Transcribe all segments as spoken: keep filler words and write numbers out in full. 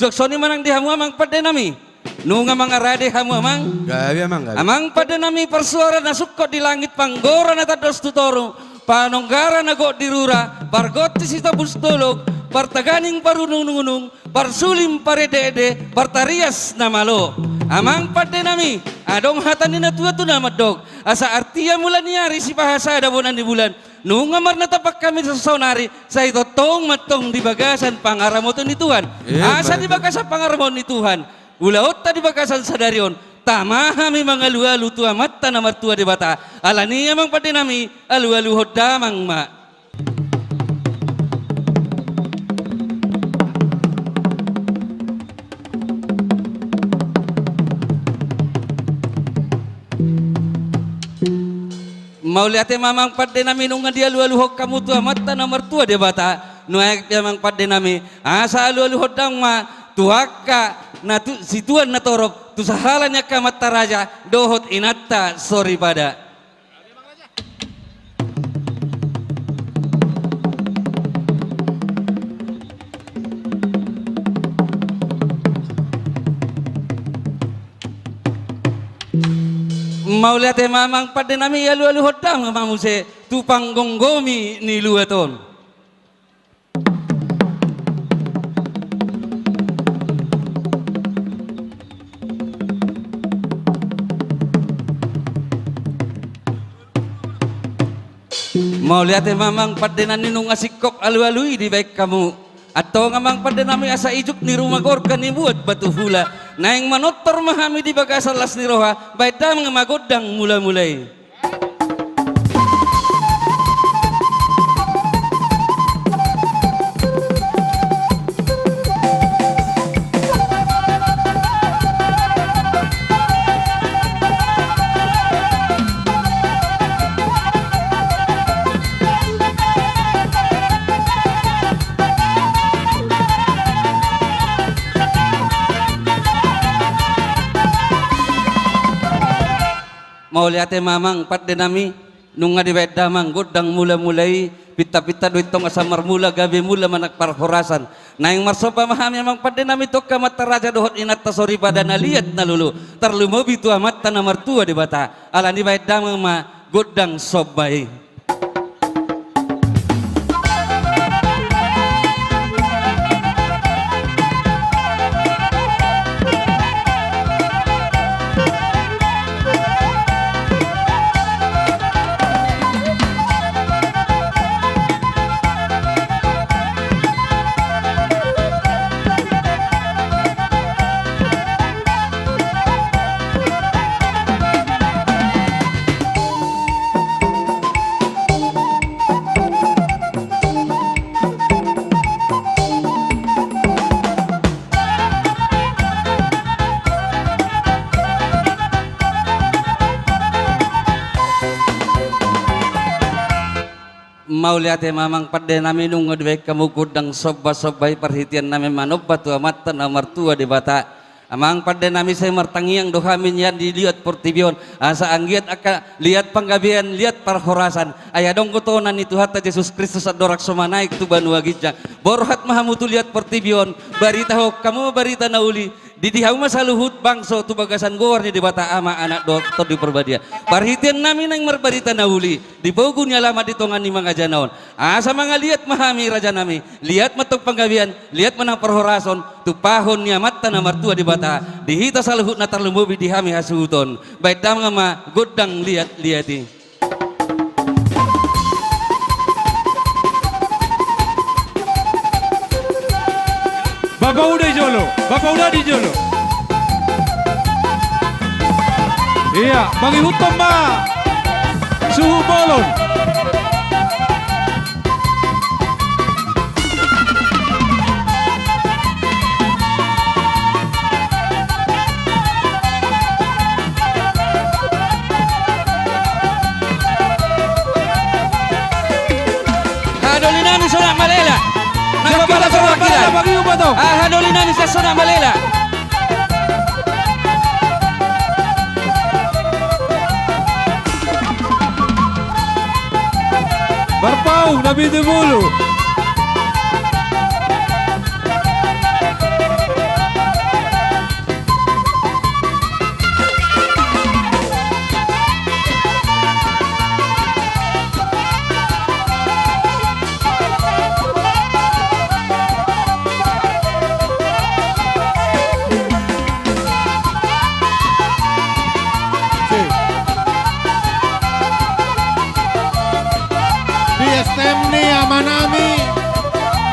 Suang songon i ma nang di hamu amang pande nami. Nunga mangarade hamu amang? Gabe amang, gabe. Amang pande nami, parsuara na sungkot di langit, panggora na tandos tu toru, panonggara na gok di rura, pargonsi sitopus dolok, partaganing parunungunung, parsulim parendeende, partarias na malo. Amang pande nami, adong hata ni na tua tu na mandok, asa artia mula ni ari sipahasada bona ni bulan. Nunga marnatap hami saonari, sai tongtong ma antong di bagasan pangaramoti ni Tuhan. Eh, asa di bagasan pangaramoti ni Tuhan, ulaonta di bagasan sadari on, tama hami mangalualu tu Amanta na martua Debata. Alani i amang pande nami, alualuhon damang ma. Mauliate ma amang pande nami, nunga dialualuhon hamu tu Amanta na martua Debata. Nuaeng pe amang pande nami, asa alualuhon damang ma tu angka na tu, situan na torop, tu sahala ni angka amanta raja dohot inanta soripada. Mauliate ma amang pande nami, alualuhon damang ma muse tu panggomgomi ni luat on. Mauliate ma amang pande nami, nunga singkop alualu i dibaen hamu. Antong amang pande nami, asa ijuk ni ruma gorga ni buat batu hula, naeng manortor ma hami di bagasan las ni roha, baen damang ma gondang mulamula i. Mauliate ma amang pande nami, nunga dibaen damang gondang mulamula i, pintapinta do i antong asa marmula gabe mula manang parhorasan. Naeng marsomba ma hami amang pande nami tu angka amanta raja dohot inanta soripada na liat na lolo, tarlumobi tu Amanta na martua Debata. Alani i baen damang ma gondang somba i. Mauliate ma amang pande nami, nunga dibaen hamu gondang somba-somba i, parhitean nami manomba tu Amanta na martua Debata. Amang pande nami, sai martangiang do hami nian di liat portibi on, asa anggiat angka liat panggabean, liat parhorasan, ai adong do tona ni Tuhanta Jesus Kristus andorang so manaek tu banua ginjang. Borhat ma hamu tu liat portibi on, baritahon hamu ma barita na uli, didi hamu ma saluhut bangso tu bagasan goar ni Debata Ama, Anak dohot Tondi Parbadia. Parhitean nami naeng marbarita na uli di pogu ni alaman di tonga ni mangajana on, asa mangaliat ma hami raja nami, liat ma antong panggabean, liat ma nang parhorason, tumpahon ni Amanta na martua Debata di hita saluhutna, tarlumobi di hami hasuhuton. Baen damang ma gondang liat-liat i. Bapa uda di jolo, bapa uda di jolo. Ia, mangihuthon ma suhut bolon. Haha, doli nami, sonang ma lela. Nang bapala sonang ma lela. Bagi upa to. Haha, doli nami, sonang ma lela. Marpaung na pitu pulu.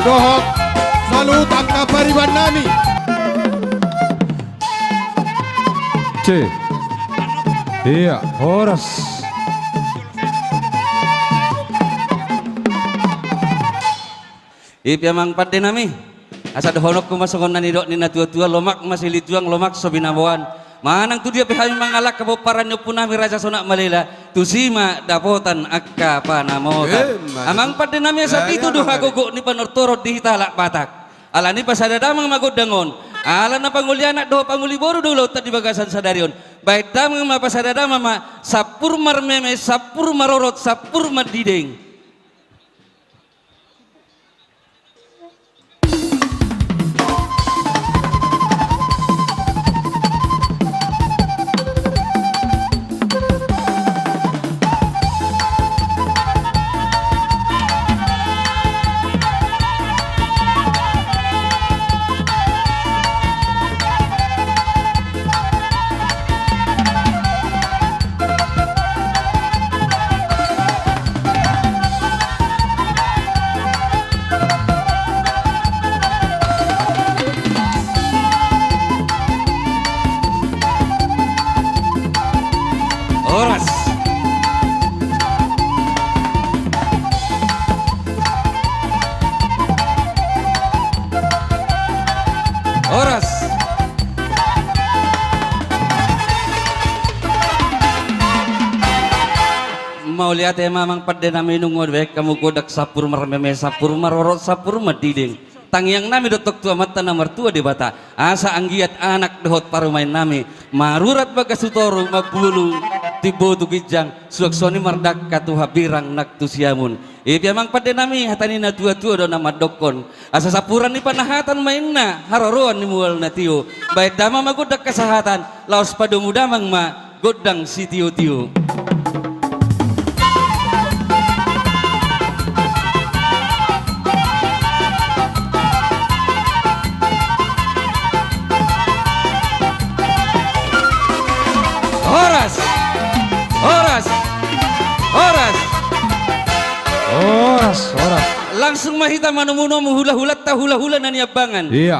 Dohot saluhut angka pariban nami. Cek. Ia, horas. I pe amang pande nami. Asa dohononku ma songon na nidok ni na tua-tua, lomak ma silinjuang, lomak so binaboan. Manang tu dia pe hami mangalangka, pomparan ni ompu nami Raja Sonak Malela, tusi ma dapotan angka panamotan. Emma tutu. Amang pande nami, asa ditudu hagogoon ni panortoron di hita halak Batak. Alani i pasada damang ma gondang on. Ala na pangoli anak dohot pangoli boru do ulaonta di bagasan sadari on. Bahen damang ma, pasada damang ma, sampur marmeme, sampur marorot, sampur mandideng. Horas. Horas. Mauliate ma amang pande nami, nunga dibahen hamu gondang sampur marmeme, sampur marorot, sampur mandideng. Tangiang nami do tong tu Amanta na martua Debata, asa anggiat anak dohot parumaen nami marurat bagas tu toru, mambulung timbo tu ginjang, suang songon i mardangka tu hambirang nang tu siamun. I pe amang pande nami, hata ni na tua-tua do na mandokkon, asa sampuran ni panahatan ma inna haroroan ni mual na tio. Bahen damang ma gondang hasahatan, laos padomu damang ma gondang sitio-tio. Horas. Horas. Horas. Horas, horas. Langsung ma hita manomu-nomu hula-hulanta, hula-hula na niambangan. Ia.